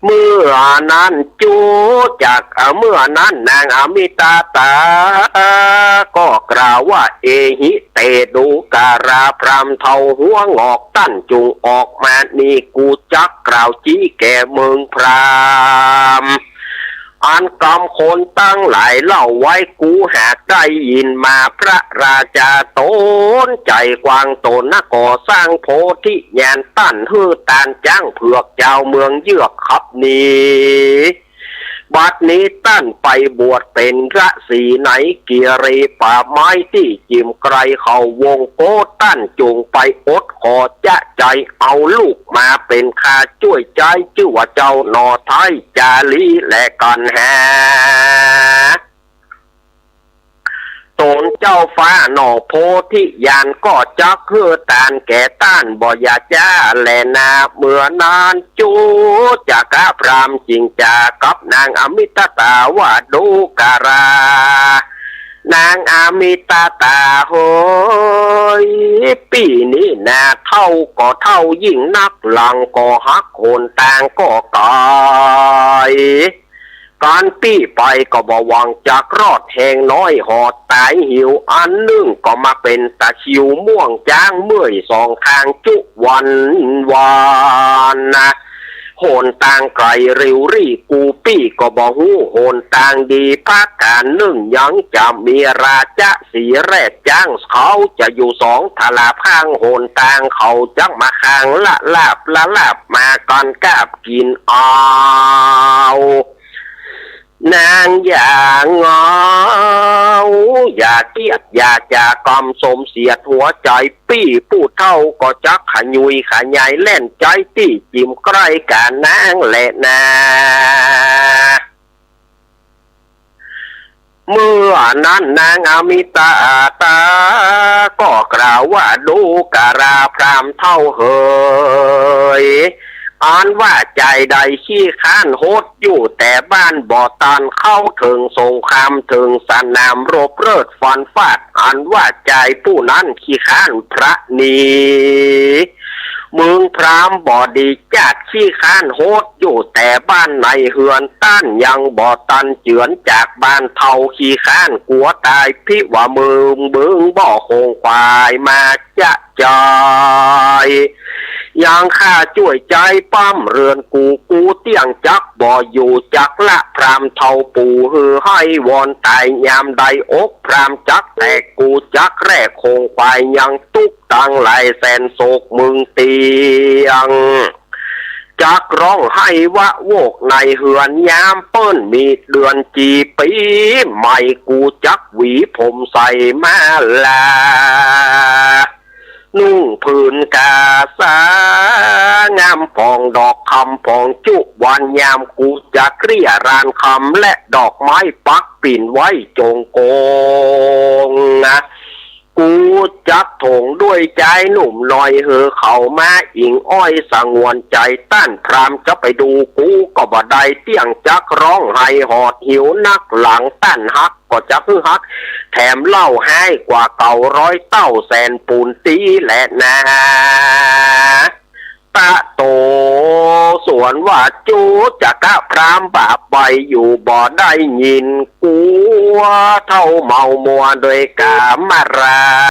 เมื่อนั้นจุจัก เมื่อนั้นนางอมิตาตา ก็กล่าวว่า เอหิ เตดูการา พราหมณ์เฒ่าหัวหงอก ต้านจุ่งออกมานี่ กูจักกล่าวจี๊แก่เมืองพราหมณ์ อันกำคนตังหลายเล่าไว้ กูหากได้ยินมา พระราจาตนใจ๋กว้างต๋นนะ ก่อสร้างโพธิญาณ ต้านหื้อตานจ๊างเผือกจาวเมืองเยือกขับหนี บัดนี้ต้านไปบวชเป๋นฤๅษีในกิริป่าไม้ตี้จิ่มไกลเขาวงโก ต้านจุ่งไปอดขอจะใจ๋เอาลูกมาเป๋นข้าจ้วยใจ๊ จื้อว่าเจ้าหน่อไท้จาลีแลกั๋นหา ตนเจ้าฟ้าหน่อโพธิญาณก็จักหื้อตานแก่ต้านบ่อย่าจ๊าแลนา เมื่อนั้นจุจักกะพราหมณ์จึงจ๋ากับนางอมิตาตาว่า ดูการา นางอมิตาตาเหย ปี้นี้นาเฒ่าก็เฒ่ายิ่งนัก หลังก็หัก หนตางก็ก๋าย ก๋านปี้ไปก็บ่หวังจักรอด แฮงน้อยหอดต๋ายหิว อันนึ่งก็มาเป๋นตะคริวม่วงจ๊างเมื่อยสองข้างจุวันวานนะ หนตางไก๋ริวรี่ กูปี้ก็บ่ฮู้หนตางดี ประก๋านนึ่งยังจะมีราชสีห์แรดจ๊าง เขาจะอยู่สองทลาพ่าง หนตางเขาจักมาข้างละลาบละลาบ มากั๋นกาบกิ๋นเอา นางอย่าเหงา อย่าเกียจ อย่าจ๋ากำสมเสียดหัวใจ๋ ปี้ผู้เฒ่าก็จักขยุยขยายแล่นใจ๊ตี้จิ่มใก้ก๋านางแลนา เมื่อนั้นนางอมิตาตา ก็กล่าวว่า ดูการาพราหมณ์เฒ่าเหย อันว่าใจ๋ใดขี้ค้านหดอยู่แต่บ้านบ่ตันเข้าเถิงสงครามเถิงสนามรบเลิศฟันฟาด อันว่าใจ๋ผู้นั้นขี้ค้านพระหนี เมืองพราหมณ์บ่ดีจัด ขี้ค้านหดอยู่แต่บ้านในเฮือน ต้านยังบ่ตันเจือนจากบ้านเฒ่า ขี้ค้านกั๋วต๋าย พิว่าเมืองเมืองบ่คงขวายมาจะใจ๋ ยังข้าจ้วยใจ๊ป้ำเฮือนกู กูเตี้ยงจักบ่อยู่จักละ พราหมณ์เฒ่าปู่หื้อไห้วอนต๋าย ยามใดอกพราหมณ์จักแตก กูจักแลกคงขวาย ยังตุ๊ก ตังหลายแสนโศกเมืองเตี้ยง จักฮ้องไห้วะโวกในเฮือน ยามเปิ้นมีเดือนจีปี๋ใหม่ กูจักหวีผมใสมาลา นุ่งผืนกาสางามผ่อง ดอกคำผ่องจุวันยาม กูจักเรียราญคำและดอกไม้ปักปิ่นไว้จงกงนะ กูจักถงด้วยจายหนุ่มน้อย หื้อเขามาอิงอ้อยสงวนใจ๋ ต้านพราหมณ์จะไปดูกูก็บ่ได้ เตี้ยงจักฮ้องไห้หอดหิวนัก หลังต้านฮักก็จักหื้อฮัก แถมเล่าฮ้ายกว่าเก่าร้อยเต้าแสนปูนตี้แลนา ตะโต สวนว่าจุจักกะพราหมณ์บาปไปอยู่บ่ได้ยิน กั๋วเฒ่าเมามัวด้วยก๋ามรา